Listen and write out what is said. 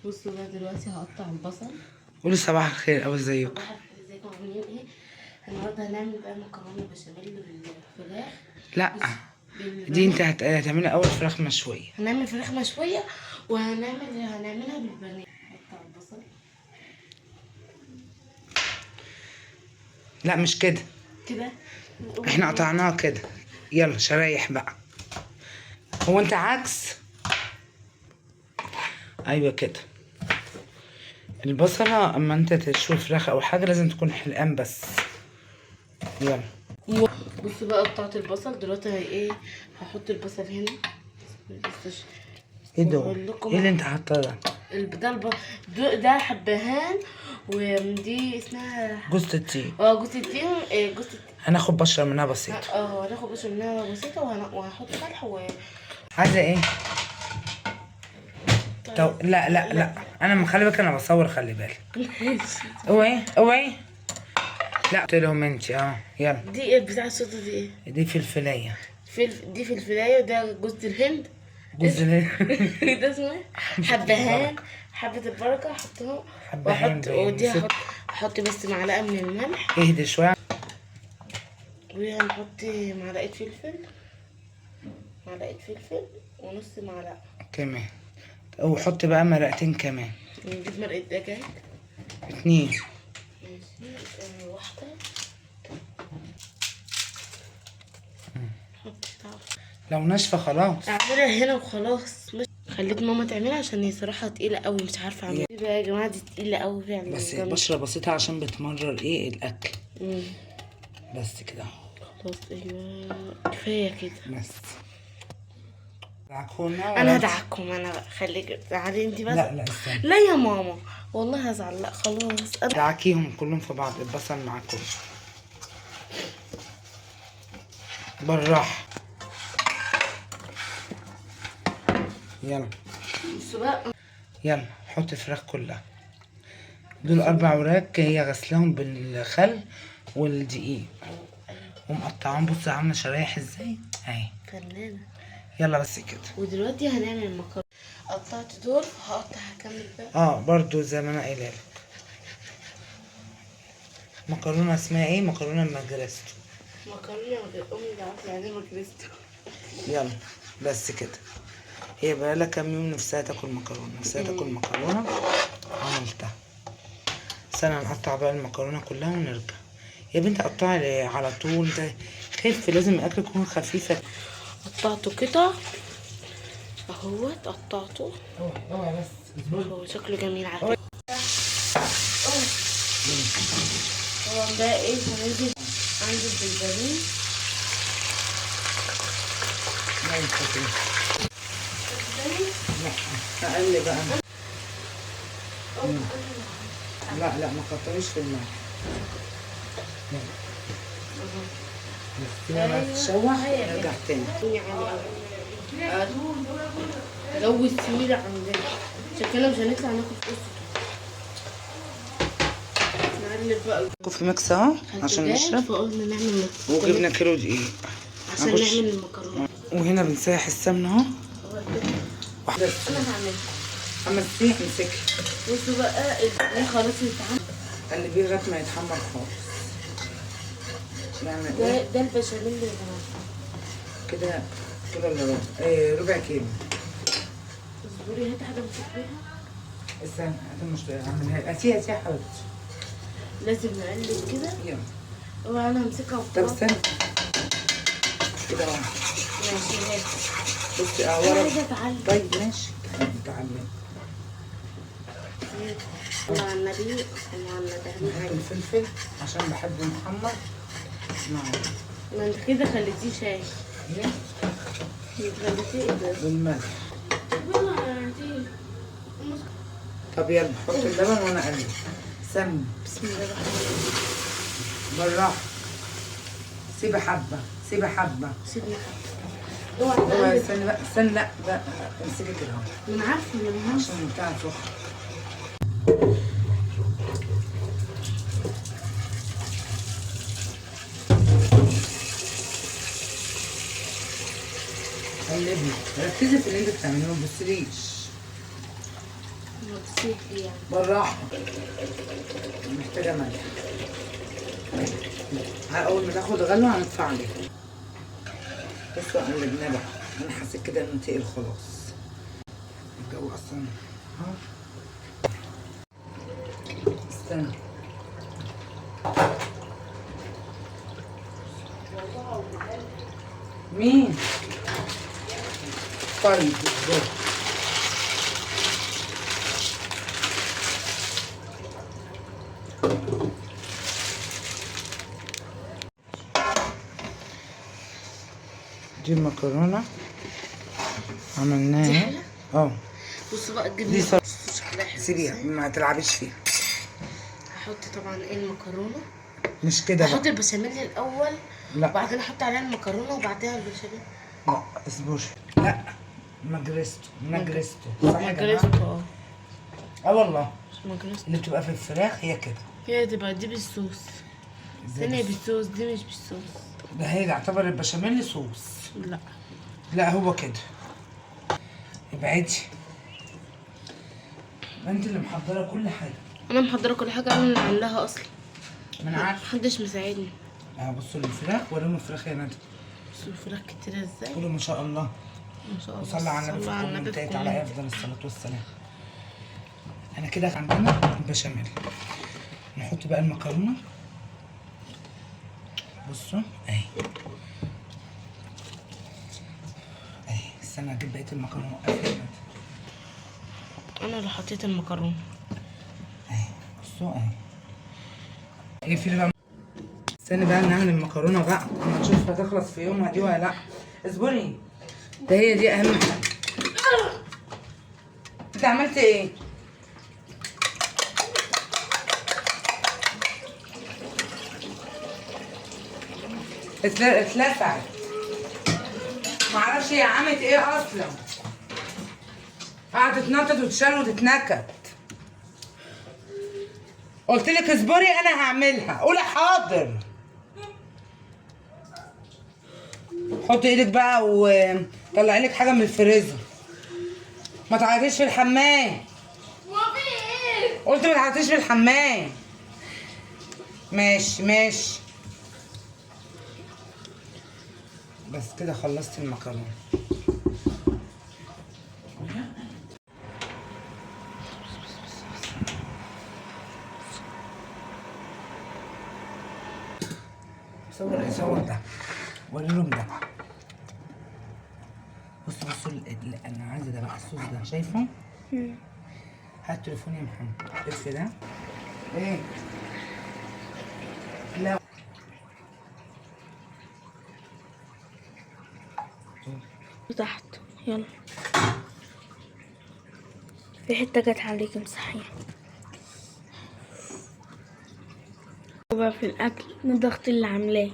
بصوا بقى دلوقتي هقطع البصل. قولي صباح الخير او ازيكم. صباح الخير، ازيكم عاملين ايه؟ النهارده هنعمل بقى مكرونه بشاميل بالفراخ. لا دي انت هتعملي اول فراخ مشوية. هنعمل فراخ مشوية وهنعملها بالبانيه. هقطع البصل. لا مش كده كده احنا قطعناها كده. يلا شرايح بقى. هو انت عكس؟ ايوه كده. البصله اما انت تشوي فراخ او حاجة لازم تكون حلقان بس. يلا بصوا بقى قطعت البصل دلوقتي. هي ايه؟ هحط البصل هنا بس. ايه ده؟ وأقول لكم ايه اللي انت حاطاه ده؟ ده حبهان، ودي اسمها جوزة الطيب. جوز التين. جوز التين. هناخد بشره منها بسيطة. هناخد بشره منها بسيطة وهحط ملح و عايزه ايه؟ طب لا لا لا انا خلي بالك انا بصور، خلي بالك. اوعي اوعي. لا قلت لهم انت. يلا دي ايه بتاع الشطه دي؟ ايه دي فلفلايه. دي فلفلايه، وده جوز الهند. جوز ده اسمه ايه؟ حبهان، حبة البركة. احطهم حبهان واحط باين. ودي هحط بس معلقة من الملح. اهدي شوية. وهنحط معلقة فلفل، معلقة فلفل ونص معلقة كمان. وحط بقى مرقتين كمان. نجيب مرقة دجاج 2. ماشي. واحدة. حط لو ناشفة خلاص اعملها هنا وخلاص. مش خليت ماما تعملها عشان هي صراحة تقيلة قوي، مش عارفة اعملها بقى يا جماعة. دي تقيلة قوي فعلا. بس بشرة بسيطة عشان بتمرر ايه الاكل. بس كده خلاص ايوه كفاية كده. بس دعكونا. انا هدعكم انا بقى، خليك تعالي انت بس. لا لا استنى. لا يا ماما والله هزعل. لا خلاص انا دعكيهم كلهم في بعض، البصل مع كله بالراحة. يلا بصوا بقى. يلا حط الفراخ كلها. دول 4 وراك هي غسلاهم بالخل والدقيق ومقطعاهم. بصي عامله شرايح ازاي اهي. فنانة. يلا بس كده. ودلوقتي هنعمل المكرونه. قطعت دول، هقطع هكمل بقى. برضو زي ما انا قايله لك. مكرونه اسمها ايه؟ مكرونه ماجريستو. مكرونه امي دعت لي عليها ماجريستو. يلا بس كده. هي بقى لها كام يوم نفسها تاكل مكرونه، نفسها تاكل مكرونه. عملتها. استنى نقطع بقى المكرونه كلها ونرجع. يا بنت قطعي على طول، ده خف، لازم الاكل يكون خفيفة. قطعته قطع اهوت، قطعته. اوعي بس اصبري. هو شكله جميل على فكرة. طبعا بقى ايه، هننزل عندي بالبانيه. لا لا اقل بقى. لا لا ما كتريش في الملح. بس كده بقى تتشوح ونرجع تاني. جو السميرة عندنا شكلنا مش هنطلع ناكل في قصته. نقلب بقى coffee mix اهو عشان نشرب. فقلنا نعمل وجبنا كيلو دقيق عشان نعمل المكرونه. وهنا بنسيح السمنة اهو. واحدة انا هعملها. اما تسيح امسكي. بصوا بقى البانيه خلاص اتعمل. قلبية لغاية ما يتحمر خالص. نعمل ايه؟ ده البشاميل يا جماعة. كده كيلو الا ربع. ايه ربع كيلو. اصبري هاتي حاجة امسك بيها. استنى هاتي مش هعملها. هاتيها هاتيها يا حبيبتي. لازم نقلب كده. يلا. اوعى انا همسكها وخلاص. طب استنى كده اهو. ماشي هاتي. بصي انا ورا. عايزه اتعلم. طيب ماشي اتعلمي. الله على النبي، الله على النبي. بحب الفلفل عشان بحبه محمر. نعم. ما انت كده خليتيه شاي. ليه؟ انت خليتيه ايه ده؟ بالملح. طب يلا حط اللبن وانا اقلب. سمي. بسم الله الرحمن الرحيم. بالراحة. سيبي حبه، سيبي حبه. سيبي حبه. اوعي. استني بقى، استني. لا بقى امسكي كده اهو. انا عارفه ان انا عشان بتاع سخن. قلبي، ركزي في اللي انت بتعمليه ما تبصليش. بسيط يعني. بالراحة، محتاجه ملح. اول ما تاخد غلوه هندفع عليها. بصوا قلبناه بقى، انا حسيت كده انه تقل خلاص. الجو اصلا نار. استنى مين؟ طيب ازاي؟ دي المكرونة عملناها. دي اه بصوا بقى دي الجبنة شكلها حلو. سيبيها ما تلعبيش فيها. هحط طبعا ايه المكرونه. مش كده هحط بقى. البشاميل الاول. لا. وبعدين احط عليها المكرونه وبعدها البشاميل. لا اصبري. لا مجرستو مجرستو صح يا جماعة؟ مجرستو اه. اه والله مجرستو اللي بتبقى في الفراخ هي كده. هي تبقى دي بالصوص. ازاي الثانية بس؟ بالصوص، دي مش بالصوص. ده هي يعتبر البشاميل صوص. لا لا هو كده. ابعدي، ما انت اللي محضرة كل حاجة. انا محضرة كل حاجة، انا اللي عاملاها اصلا. ما انا عارفه. محدش مساعدني. اهو بصوا للفراخ، وريهم الفراخ يا ندى. بصوا الفراخ كتيرة ازاي. قولوا ما شاء الله. ما شاء الله. وصلى على النبي في صلى على النبي في الكومنتات على ال comment. افضل الصلاة والسلام. انا كده عندنا البشاميل. نحط بقى المكرونه. بصوا اهي اهي. استنى اجيب بقية المكرونه. وقفي يا ندى. انا اللي حطيت المكرونه. اهي بصوا اهي. اقفلي بقى. استني بقى نعمل المكرونه بقى، اما نشوف هتخلص في يومها دي ولا لا. اصبري، ده هي دي اهم حاجة. انت عملت ايه؟ اتلسعت. معرفش هي عملت ايه اصلا. قعدت تتنطط وتشال وتتنكت. قلت لك اصبري انا هعملها، قولي حاضر. حطي ايدك بقى وطلعي لك حاجة من الفريزر. ما تعيطيش في الحمام. قلت ما تعيطيش في الحمام. ماشي ماشي. بس كده خلصت المكرونه. صور صور ده، وري لهم ده. بصوا بصوا انا عايزه ده بقى، الصوص ده شايفه؟ هات تليفوني يا محمد. اقفل ده. ايه؟ لا تحت يلا، في حتة جت عليك امسحيها. بقى في الأكل من الضغط اللي عاملاه.